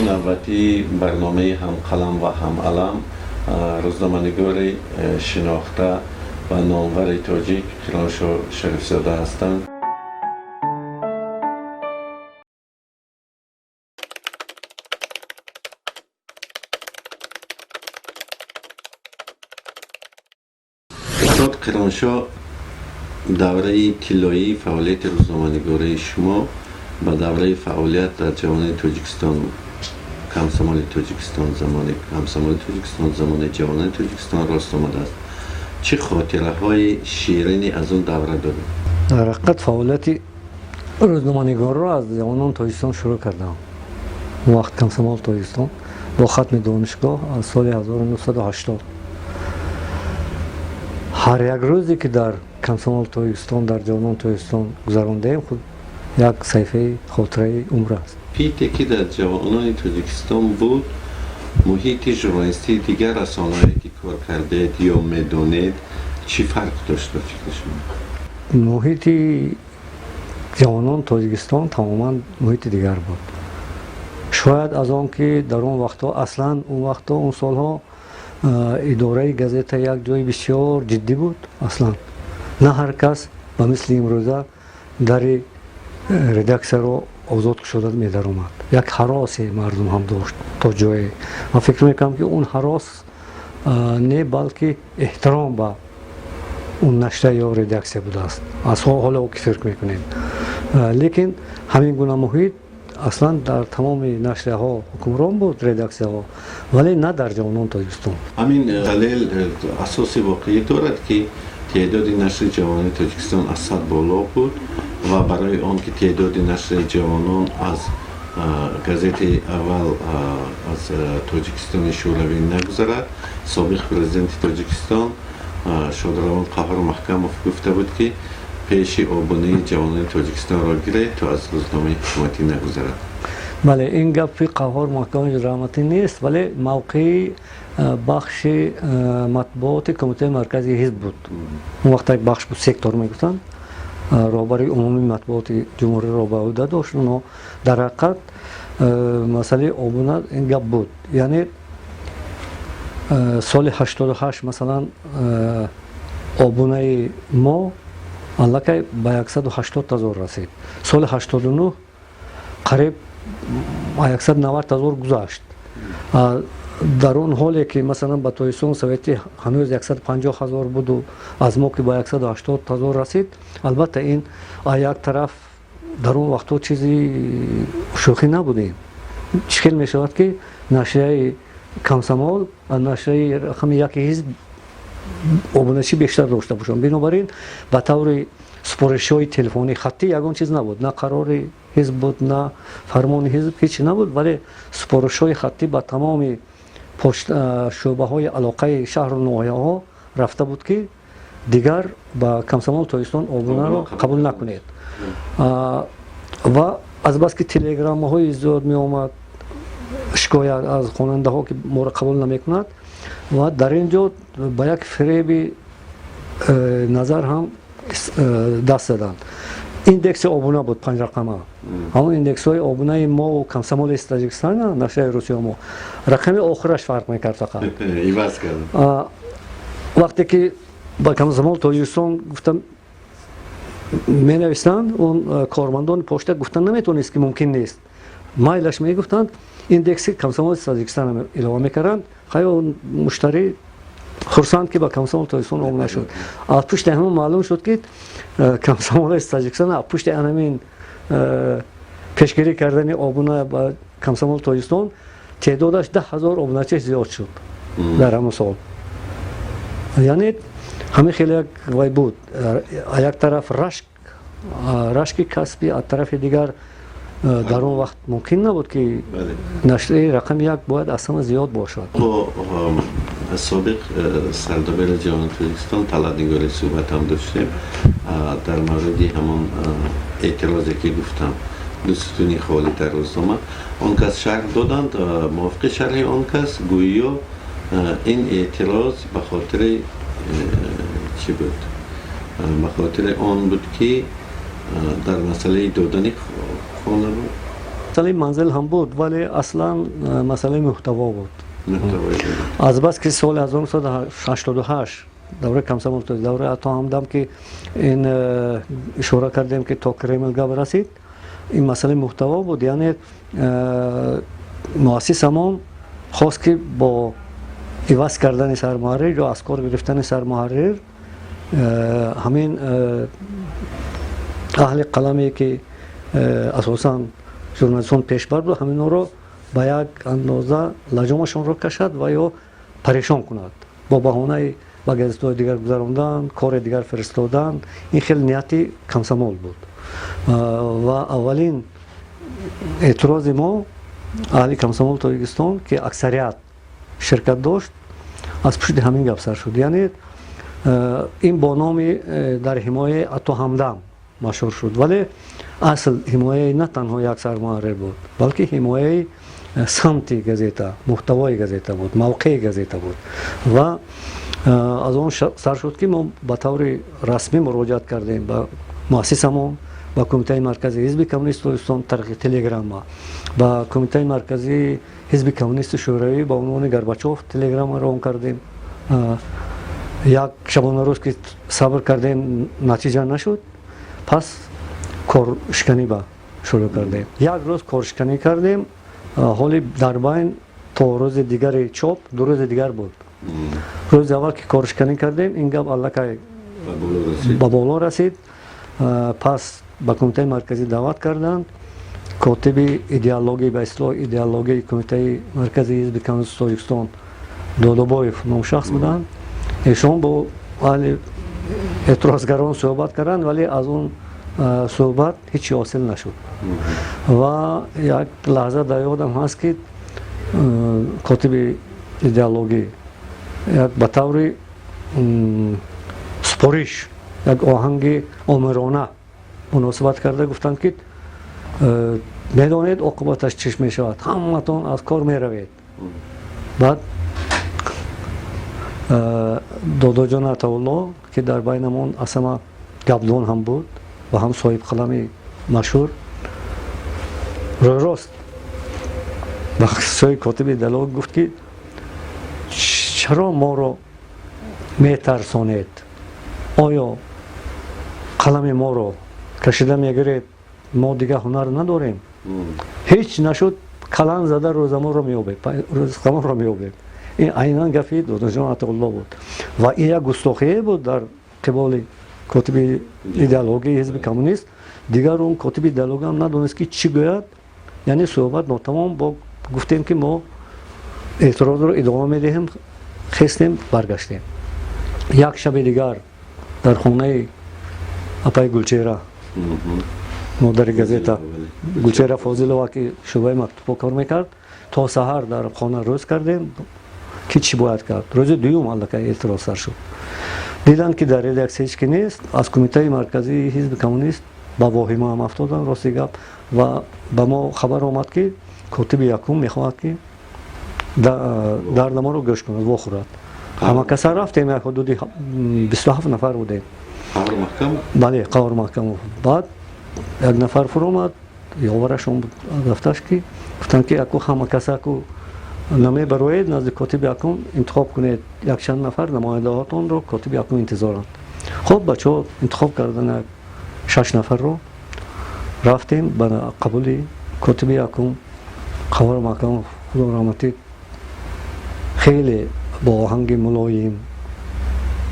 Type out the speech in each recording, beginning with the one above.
Навбатии барномаи «Ҳамқалам ва ҳамалам» рӯзноманигори шинохта ва номвари тоҷик Қироншо Шарифзода ҳастанд. Устод Қироншо, давраи тиллоии фаъолияти рӯзноманигории шумо ба давраи фаъолият дар «Ҷавонони Тоҷикистон», «Комсомоли Тоҷикистон», замони «Комсомоли Тоҷикистон», замони «Ҷавонони Тоҷикистон» рост омадааст. Чӣ хотираҳои ширине аз он давра доред? Дар ҳақиқат, фаъолияти рӯзноманигорро аз «Ҷавонони Тоҷикистон» шурӯъ кардам. Он вақт «Комсомол Тоҷикистон», бо хатми донишгоҳ аз соли 1980. Ҳар як рӯзе, ки дар «Комсомол Тоҷикистон», дар «Ҷавонони Тоҷикистон» гузарондаем, худ як саҳифаи хотираи умр аст. Муҳите, ки дар «Ҷавонони Тоҷикистон» буд, муҳити журналистии дигар расонаҳое, ки кор кардаед ё медонед, чӣ фарқ дошт ба фикри шумо? Муҳити «Ҷавонони Тоҷикистон» тамоман муҳити дигар буд. Шояд аз он ки дар он вақтҳо, аслан он вақтҳо, он солҳо идораи газета як ҷои бисёр ҷиддӣ буд. Аслан на ҳар кас ба мисли имрӯза дари редаксияро озод кушода медаромад. Як ҳаросе мардум ҳам дошт то ҷое. Ман фикр мекунам, ки он ҳарос не, балки эҳтиром ба он нашрия ё редаксия будааст, аз ҳоло ки фикр мекунем. Лекин ҳамин гуна муҳит аслан дар тамоми нашрияҳо ҳукмрон буд, редаксияҳо, вале на дар «Ҷавонони Тоҷикистон». Ҳамин далел асоси воқеӣ дорад, ки теъдоди нашри «Ҷавонони Тоҷикистон» аз 100 боло буд ва барои он ки теъдоди нашри ҷавонон аз газетаи аввал аз Тоҷикистони Шӯравӣ нагузарад, собиқ президенти Тоҷикистон шодравон Қаҳҳор Маҳкамов гуфта буд, ки пеши обунаи «Ҷавонони Тоҷикистонро гиред, то аз рӯзномаи ҳукуматӣ нагузарад. Бале, ин гапи Қаҳҳор Маҳкамови раҳматӣ нест, вале мавқеи бахши матбуоти Кумитаи марказии ҳизб буд. Он вақт як бахш буд, сектор мегуфтанд, роҳбари умумии матбуоти ҷумҳуриро ба ӯҳда дошт. Оно дар ҳақиқат масъалаи обуна ин гап буд. Яъне соли 88, масалан, обунаи мо аллакай ба 180 000 расид. Соли 89 қариб 190 000 гузашт. Дар он ҳоле ки, масалан, ба Тоҷикистон советӣ ҳанӯз 150 000 буду аз мо ки ба 180 000 расид, албатта, ин аз як тараф дар он вақтҳо чизи шӯхӣ набудем. Чӣ хел мешавад, ки нашрияи «Комсомол» аз нашрияи рақами яки ҳизб обуначӣ бештар дошта бошанд? Бинобар ин ба таври супоришҳои телефонӣ, хаттӣ, ягон чиз набуд, на қарори ҳизб буд, на фармони ҳизб, ҳеч набуд, вале супоришҳои хаттӣ ба тамоми шӯъбаҳои алоқаи шаҳру ноҳияҳо рафта буд, ки дигар ба «Комсомол Тоҷикистон» обунаро қабул накунед. Ва азбаски телеграммаҳои зиёд меомад, шикоят аз хонандаҳо, ки моро қабул намекунад, ва дар ин ҷо ба як фиреби назар ҳам даст заданд. Индекси обуна буд панҷрақама. Ҳамон индексҳои обунаи мо, «Комсомолец Таджикистана», нашрияи русия мо, рақами охираш фарқ мекард фақат. Иваз кард. Вақте ки ба «Комсомол Тоҷикистон» гуфтам менависанд, он кормандони почта гуфта наметавонист, ки мумкин нест. Майлаш, мегуфтанд, индекси «Комсомолец Таджикистана» илова мекарданд. Хай, он муштарӣ хурсанд, ки ба «Комсомол Тоҷикистон» обуна шуд. Аз пушти ҳамон маълум шуд, ки «Комсомолец Таджикистон» аз пушти анамин пешгирӣ кардани обуна ба «Комсомол Тоҷикистон» теъдодаш 10 000 обуначи зиёд шуд дар ҳамон сол. Яъне ҳамин хеле як вай буд: як тараф рашк, рашки касбӣ, аз тарафи дигар дар он вақт мумкин набуд, ки нашрияи рақами як бояд аз ҳама зиёд бошад. Бо собиқ сардабири «Ҷавонони Тоҷикистон» Талъат Нигорӣ суҳбатам доштем дар мавриди ҳамон эътирозе, ки гуфтам, ду сутуни холӣ дар рӯзнома. Он кас шарҳ доданд. Мувофиқи шарҳи он кас, гӯё ин эътироз ба хотири чӣ буд? Ба хотири он буд, ки дар масъалаи додани хона буд. Масъалаи манзил ҳам буд, вале аслан масъалаи муҳтаво буд. Азбаски соли 1988 давраи комсомол, давраи Ато Ҳамдам, ки ин ишора кардем, ки то Кремл гап расид, ин масъалаи муҳтаво буд. Яъне муассисамон хост, ки бо иваз кардани сармуҳаррир ё аз кор гирифтани сармуҳаррир ҳамин аҳли қаламе, ки асосан журналистон пешбар буд, ҳаминҳоро ба як андоза лаҷомашонро кашад ва ё парешон кунад бо баҳонаи ба газетаҳои дигар гузарондан, кори дигар фиристодан. Ин хеле нияти комсомол буд. Ва аввалин эътирози мо, аҳли Комсомол Тоҷикистон, ки аксарият ширкат дошт, аз пушти ҳамин гап сар шуд. Яъне ин бо номи дар ҳимояи Ато Ҳамдам машҳур шуд, вале асл ҳимояи на танҳо як сармуҳаррир буд, балки ҳимояи самти газета, муҳтавои газета буд, мавқеи газета буд. Ва аз он сар шуд, ки мо ба таври расмӣ муроҷиат кардем ба муассисамон, ба Кумитаи марказии Ҳизби Коммунисти Тоҷикистон тариқи телеграмма, ба Кумитаи марказии Ҳизби Коммунисти Шӯравӣ ба унвони Горбачов телеграмма равон кардем. Як шабонарӯз ки сабр кардем, натиҷа нашуд, пас коршиканӣ ба шурӯъ кардем. Як рӯз коршиканӣ кардем. Ҳоли дар байн то рӯзи дигари чоп 2 рӯзи дигар буд. Рӯзи аввал ки коршиканӣ кардем, ин гап аллакай ба боло расид. Пас ба Кумитаи марказӣ даъват карданд. Котиби идеологӣ, ба истилоҳ идеологии Кумитаи марказии Ҳизби Коммунисти Тоҷикистон Додобоев ном шахс буданд. Эшон бо аҳли эътирозгарон суҳбат карданд, вале аз он суҳбат ҳеҷ ҳосил нашуд. Ва як лаҳза дар ёдам ҳаст, ки котиби идеологӣ як ба таври супориш, як оҳанги омирона муносибат карда гуфтанд, ки медонед, оқибаташ чӣ мешавад, ҳаматон аз кор меравед. Баъд Додоҷон Атаулло, ки дар байнамон аз ҳама гапдон ҳам буд ва ҳам соҳибқалами машҳур, рӯйрост ба сӯи котиби идеолог гуфт, ки чаро моро метарсонед? Оё қалами моро кашида мегиред? Мо дигар ҳунар надорем? Ҳеҷ нашуд, калан зада рӯзамонро меёбем, рӯзқамонро меёбем. Ин айнан гапи Додоҷон Атоулло буд ва ин як густохие буд дар қиболи котиби идеологии ҳизби коммунист. Дигар он котиби идеологӣ ҳам надонист, ки чӣ гӯяд. Яъне суҳбат нотамом. Бо гуфтем, ки мо эътирозро идома медиҳем. Хестем, баргаштем. Як шаби дигар дар хонаи апаи Гулчеҳра, модари газета, Гулчеҳра Фозилова, ки шӯъбаи мактубҳо кор мекард, то саҳар дар хона рӯз кардем, ки чӣ бояд кард. Рӯзи дуюм аллакай эътироз сар шуд. Диданд, ки дар редаксия ҳеҷ ки нест. Аз Кумитаи марказии ҳизби коммунист ба воҳима ҳам афтоданд, рости гап. Ва ба мо хабар омад, ки котиби якум мехоҳад, ки дарда моро гӯш кунад, вохӯрад. Ҳама каса рафтем, як ҳудуди 27 нафар будем. Бале, Қаҳор Маҳкамов. Баъд як нафар фуромад, ёварашон буд, рафташ, ки гуфтанд, ки яку ҳама касаку намебароед назди котиби якум, интихоб кунед якчанд нафар намояндаҳотонро, котиби якум интизоранд. Хуб, бачаҳо интихоб кардан як шаш нафарро, рафтем ба қабули котиби якум. Қаҳор Маҳкамов, худо раҳматӣ, хеле бо оҳанги мулоим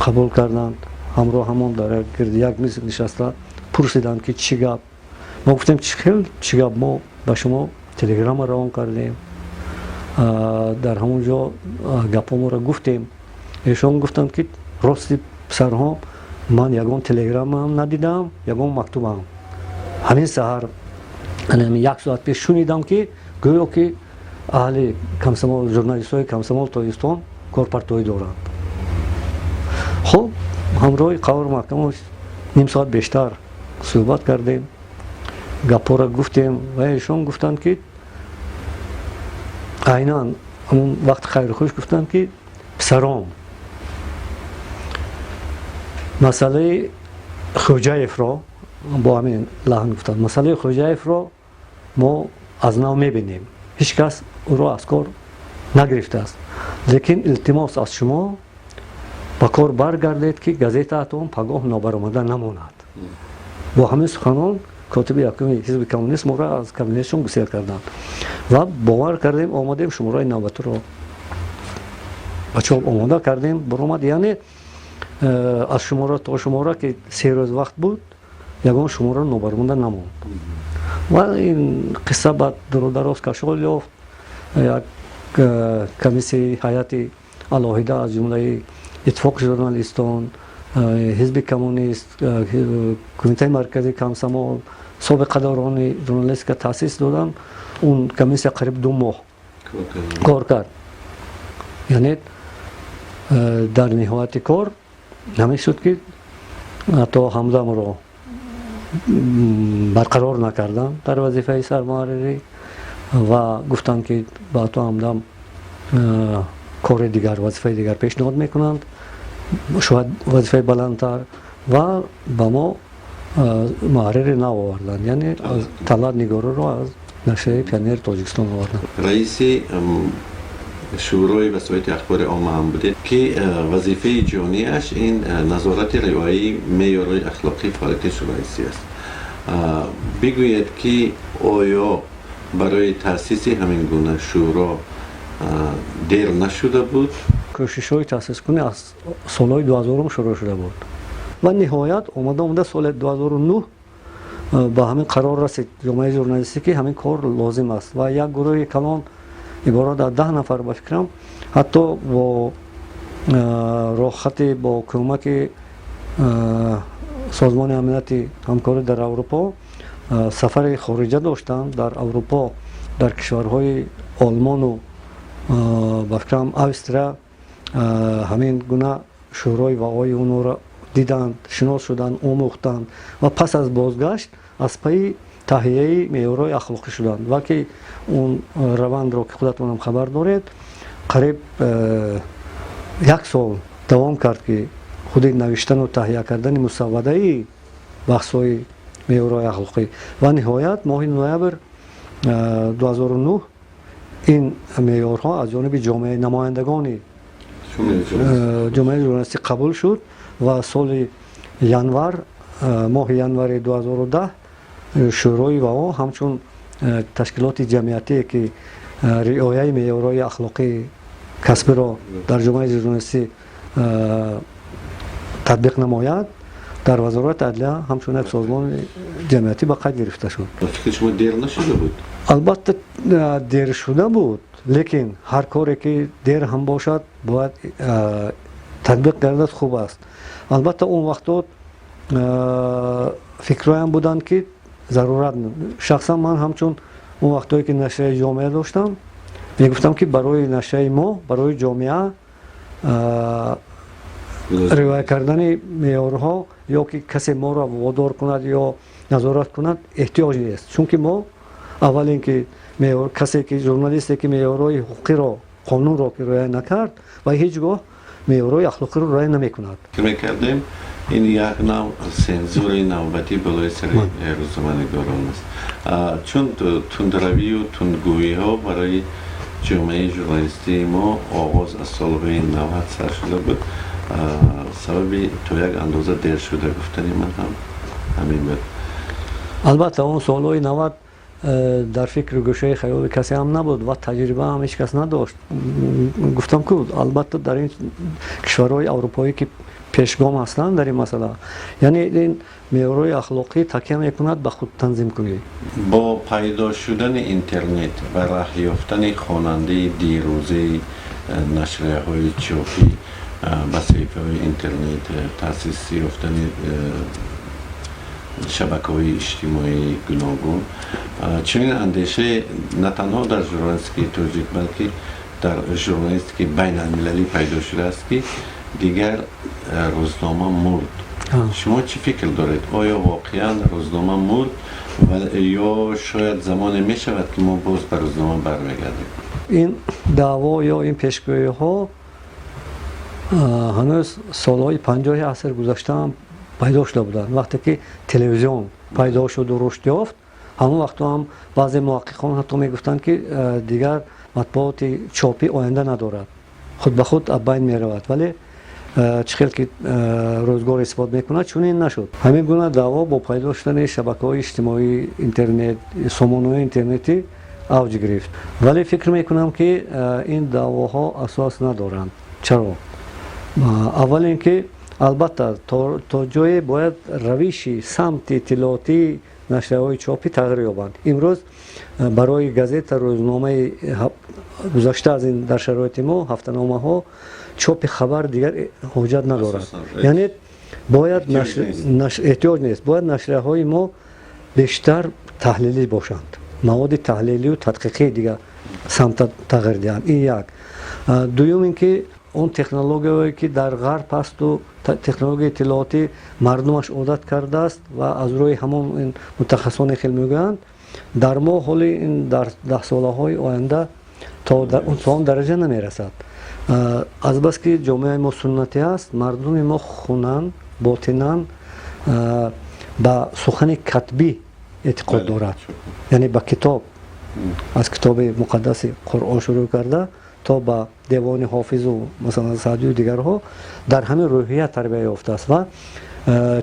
қабул карданд. Ҳамроҳ ҳамон дар гирди як миз нишаста пурсиданд, ки чӣ гап. Мо гуфтем, хел чӣ гап, мо ба шумо телеграмма равон кардем, дар ҳамон ҷо гапҳоморо гуфтем. Эшон гуфтанд, ки рости, писарҳо, ман ягон телеграммаам надидам, ягон мактубам. Ҳамин саҳар, як соат пеш шунидам, ки гӯё ки аҳли комсомол, журналистҳои Комсомол Тоҷикистон корпартоӣ доранд. Хуб, ҳамроҳи Қаҳор Маҳкамов ним соат бештар суҳбат кардем, гапҳоро гуфтем ва эшон гуфтанд, ки айнан ҳамон вақти хайрухуш гуфтанд, ки писаром, масъалаи Хӯҷаевро, бо ҳамин лаҳн гуфтанд, масъалаи Хӯҷаевро мо аз нав мебинем, ҳеҷ кас ӯро аз кор нагирифтааст, лекин илтимос аз шумо, ба кор баргардед, ки газетаатон пагоҳ нобаромада намонад. Бо ҳамин суханон котиби якуми ҳизби коммунист моро аз кабинетшон гусел карданд ва бовар кардем, омадем, шумораи навбатиро ба чоп омода кардем, баромад. Яъне аз шумора то шумора, ки 3 рӯз вақт буд, ягон шумора нобаромада намонд. Ва ин қисса ба дурудароз кашол ёфт. Як комиссияи ҳайати алоҳида аз ҷумлаи Иттифоқи журналистон, ҳизби коммунист, Кумитаи марказии комсомол, собиқадорони журналистика таъсис доданд. Он комиссия қариб 2 моҳ кор кард. Яъне дар ниҳояти кор ҳамин шуд, ки ҳатто Ҳамдамро барқарор накарданд дар вазифаи сармуҳаррирӣ ва гуфтанд, ки ба Ато Ҳамдам кори дигар, вазифаи дигар пешниҳод мекунанд, шояд вазифаи баландтар, ва ба мо муҳаррири нав оварданд, яъне Талъат Нигориро аз нашрияи Пионери Тоҷикистон оварданд. Раиси Шӯрои васоити ахбори омма ҳам будед, ки вазифаи ҷонияш ин назорати риояи меъёрҳои ахлоқии фаъолияти журналистӣ аст. Бигӯед, ки оё барои таъсиси ҳамин гуна шӯро дер нашуда буд? Кӯшишҳои таъсискунӣ аз солҳои 2000-ум шурӯъ шуда буд ва ниҳоят омада омада соли 2009 ба ҳамин қарор расид ҷомеаи журналистӣ, ки ҳамин кор лозим аст. Ва як гурӯҳи калон, иборат аз 10 нафар, ба фикрам, ҳатто бо роҳхати, бо кӯмаки Созмони амнияти ҳамкорӣ дар Аврупо сафари хориҷа доштанд. Дар Аврупо, дар кишварҳои Олмону, ба фикрам, Австрия ҳамин гуна шӯрои ВАОи онҳоро диданд, шинос шуданд, омӯхтанд ва пас аз бозгашт аз пайи таҳияи меъёрҳои ахлоқӣ шуданд. Ва ки он равандро, ки худатонам хабар доред, қариб як сол давом кард, ки худи навиштану таҳия кардани мусаввадаи баҳсҳои меъёрҳои ахлоқӣ, ва ниҳоят моҳи ноябр 2009 ин меъёрҳо аз ҷониби ҷомеаи намояндагони ҷомеаи журналистӣ қабул шуд ва соли январ, моҳи январи 2010 шӯрои ВАО ҳамчун ташкилоти ҷамъиятие, ки риояи меъёрҳои ахлоқии касбиро дар ҷомеаи журналистӣ татбиқ намояд, дар Вазорати адлия ҳамчун як созмони ҷамъиятӣ ба қайд гирифта шуд. Фикри шумо, дер нашуда буд? Албатта, дер шуда буд, лекин ҳар коре ки дер ҳам бошад, бояд татбиқ гардад, хуб аст. Албатта, он вақтот фикрҳоям буданд, ки зарурат. Шахсан ман ҳамчун он вақтое ки нашрияи Ҷомеа доштам, мегуфтам, ки барои нашрияи мо, барои ҷомеа риоя кардани меъёрҳо ё ки касе моро водор кунад ё назорат кунад, эҳтиёҷ нест, чунки мо аввал ин ки касе ки, журналисте ки меъёрҳои ҳуқуқиро, қонунро ки риоя накард, ва ҳеҷ гоҳ меъёрҳои ахлоқиро риоя намекунад. Мекардем, ин як нав сензури навбатӣ болои сари рӯзноманигорон аст, чун тундравию тундгӯиҳо барои ҷомеаи журналистии мо оғоз аз солҳои 90 сар шуда буд. Сабаби то як андоза дер шуда гуфтани ман ҳам ҳамин буд. Албатта, он солҳои 90 дар фикру гӯшаи хаёли касе ҳам набуд ва таҷриба ҳам ҳеҷ кас надошт. Гуфтам ку, албатта, дар ин кишварҳои аврупоӣ, ки пешгом ҳастанд дар ин масъала, яъне ин меъёрҳои ахлоқӣ такя мекунад ба худтанзимкунӣ. Бо пайдо шудани интернет ва раҳ ёфтани хонандаи дирӯзаи нашрияҳои чопӣ ба саҳифаҳои интернет, таъсис ёфтани шабакаҳои иҷтимоии гуногун, чунин андешае на танҳо дар журналистикаи тоҷик, балки дар журналистикаи байналмилалӣ пайдо шудааст, ки дигар рӯзнома мурд. Шумо чӣ фикр доред? Оё воқеан рӯзнома мурд ё шояд замоне мешавад, ки мо боз ба рӯзнома бармегардем? Ин даъво ё ин пешгӯиҳо ҳанӯз солҳои 50-и аср гузаштаам пайдо шуда буданд. Вақте ки телевизион пайдо шуду рушд ёфт. Ҳамон вақтҳо ҳам баъзе муҳаққиқон ҳатто мегуфтанд, ки дигар матбуоти чопӣ оянда надорад, худ ба худ аз байн меравад, вале чӣ хел ки рӯзгор исбот мекунад, чунин нашуд. Ҳамин гуна даъво бо пайдо шудани шабакаҳои иҷтимоӣ, интернет, сомонаҳои интернетӣ авҷ гирифт. Вале фикр мекунам, ки ин даъвоҳо асос надоранд. Чаро? Аввал ин ки, албатта, то ҷое бояд равиши самти иттилоотии нашрияҳои чопӣ тағйир ёбанд. Имрӯз барои газета, рӯзномаи, гузашта аз ин, дар шароити мо ҳафтаномаҳо, чопи хабар дигар ҳоҷат надорад, яъне бояд эҳтиёҷ нест. Бояд нашрияҳои мо бештар таҳлилӣ бошанд, маводи таҳлилию тадқиқии дигар самта тағйир диҳанд. Ин як. Дуюм ин ки он технологияое, ки дар Ғарб ҳасту технологияи иттилоотӣ мардумаш одат кардааст ва аз рӯи ҳамон мутахассисоне хел мегӯянд, дар мо ҳоли ин дар 10 солаҳои оянда то он дараҷа намерасад. Азбаски ҷомеаи мо суннатӣ аст, мардуми мо хунан, ботинан ба сухани катбӣ эътиқод дорад, яъне ба китоб, аз китоби муқаддаси Қуръон шурӯъ карда то ба девони Ҳофизу, масалан, Саъдию дигарҳо, дар ҳамин рӯҳия тарбия ёфтааст ва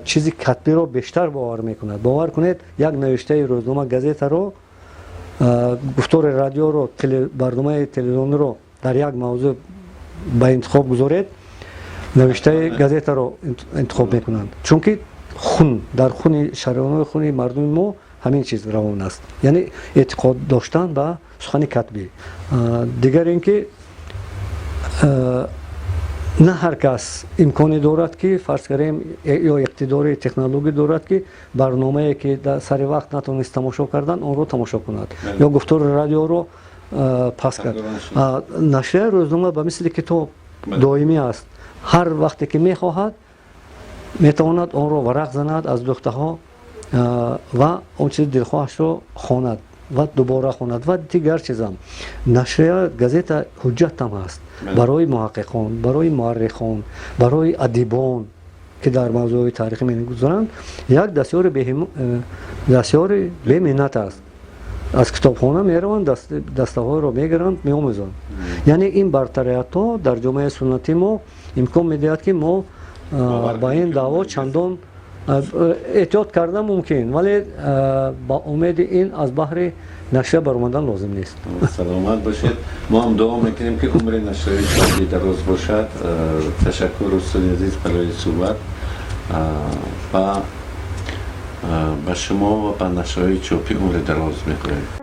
чизи катбиро бештар бовар мекунад. Бовар кунед, як навиштаи рӯзнома, газетаро, гуфтори радиоро, барномаи телевизиониро дар як мавзӯъ ба интихоб гузоред, навиштаи газетаро интихоб мекунанд, чунки хун дар хуни шараёнҳои хуни мардуми мо ҳамин чиз равон аст, яъне эътиқод доштан ба сухани катбӣ. Дигар ин ки на ҳар кас имконе дорад, ки, фарз кардем, ё иқтидори технологӣ дорад, ки барномае, ки сари вақт натавонист тамошо кардан, онро тамошо кунад ё гуфтори радиоро пас кард. Нашрияи рӯзнома ба мисли китоб доимӣ аст. Ҳар вақте ки мехоҳад, метавонад онро варақ занад аз духтаҳо ва он чизи дилхоҳашро хонад ва дубора хонад. Ва дигар чизам, нашрия, газета ҳуҷҷатам ҳаст барои муҳаққиқон, барои муаррихон, барои адибон, ки дар мавзӯъҳои таърихӣ мегузаранд, як дастёри беминнат аст. Аз китобхона мераванд, дастаҳоеро мегиранд, меомӯзанд. Яъне ин бартариятҳо дар ҷомеаи суннатӣ мо имкон медиҳад, ки мо ба ин даъво чандон эҳтиёт кардан мумкин, вале ба умеди ин аз баҳри нашрия баромадан лозим нест. Саломат бошед. Мо ҳам дуо мекунем, ки умри нашрияи чопӣ дароз бошад. Ташаккур, устоди азиз, барои суҳбат ва ба шумо ва ба нашрияи чопӣ умри дароз мехоҳем.